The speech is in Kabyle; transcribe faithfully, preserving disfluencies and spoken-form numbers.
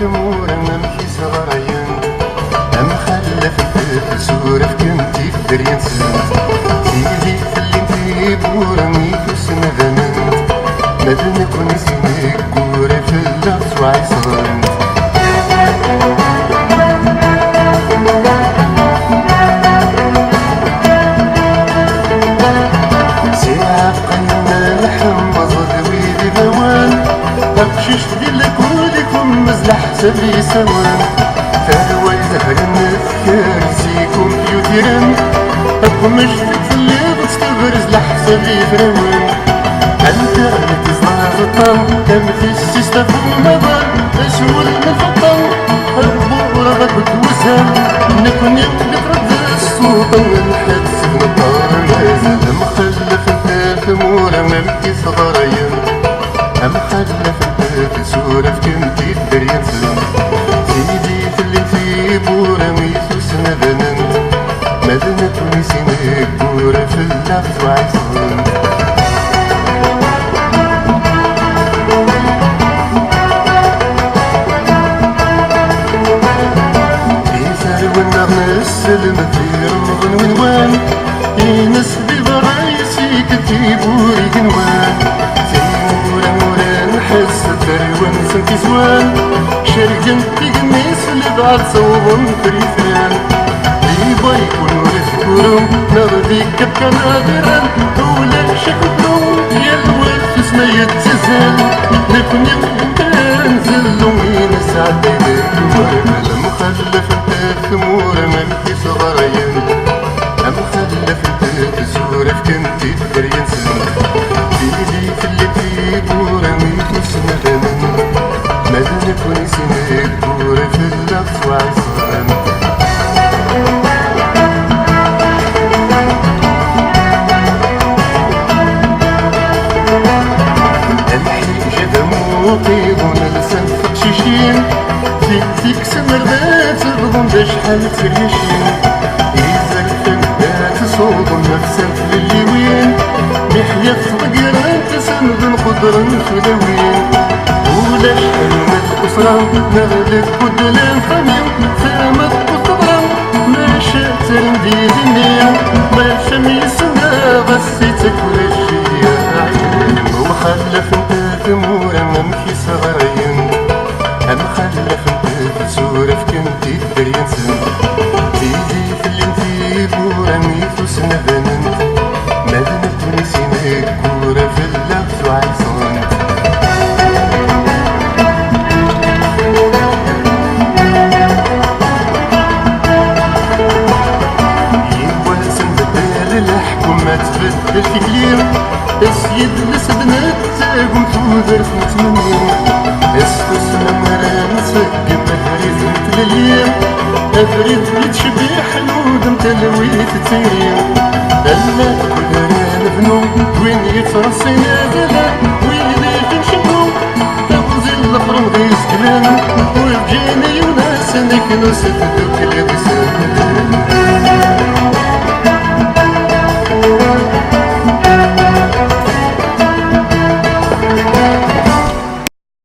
Tmura amek i sɣarayen, am xallafent tsuraf kan tifder-nsent. Tili tellint tiwwura i tusnadament, ma d nekkni sin iggura fell-aɣ ttwaɛiṣrent. Sɛiɣ aqqen lḥemmeẓ d wid ibawan, aqcic di lakul ikummez leḥsab yisawal. Tarwa izehren tkersi kumpyutiren, aqmec telliḍ tebrez leḥsab ifrawen. Anta i teẓra aẓeṭṭa am tissist ɣef umaḍal, aswel n lfeṭṭa, abbuṛ akked wuzan. Nekni neqred ṣṣuṭa, nḥetteb neṭṭar mazal. Mxallafent tmura am tiseɣrayen, am xallafent tsuraf kan tifder-nsent. Sidi tellin tiwwura i tusnadament, ma d nekkni sin iggura fell-aɣ ttwaɛiṣrent. Iserwen-nneɣ nesselmed di remḍen winwan, ines di berra yesik tibur igenwan. Timura ura nḥess terwa-nsent izwan, cergent igenni s lebɛed sawḍen-t yitran. Di Baykun ur tguru, neɣ di Kapkan ad irran, ulac akebru, yal wa tusma yettazzal. Nekni nzellu i nesɛedday deg umermel, mxallafent tmura am tiseɣrayen, am xallafent tsuraf kan tifder-nsent. Tili tellin tiwwura i tusnadament, ma d nekkni sin iggura fell-aɣ ttwaɛiṣren. Lḥiǧab am uqiḍun lsan teqcicin, tikti kksen rdat bḍun d acḥal d tiryacin. Izerfan da tsuḍen nefsant tlelliwin, miḥyaf ḍeggrent asen d nqudren tulawin. Ulac alma d usra neɣ deg udlan fami, tama d teḍra, maca ttren di dinni, maca mi yesna ɣas ittak ulac-iyi aɛyin. Mxallafent tmura amek i sɣarayen, am xallafent tsuraf kan tifder-nsent. Tili tellin tiwwura i tusnadament, ma d nekkni sin iggura fell-aɣ ttwaɛiṣrent. Yiwwas nbeddel leḥkuma, tbeddel tikli, s yidles d nettagem tudert n tmenni. S tusma ara nseggem abrid n tlelli, abrid yettcebbiḥ lmudem talwit d tayri. Alla kul ara nebnu, win yettreṣṣin adala, wid i ncebbu, tabuzi n leqrun d izeglan, ur ǧǧin yiwen ass akken ur s-tdukkel deg-sen.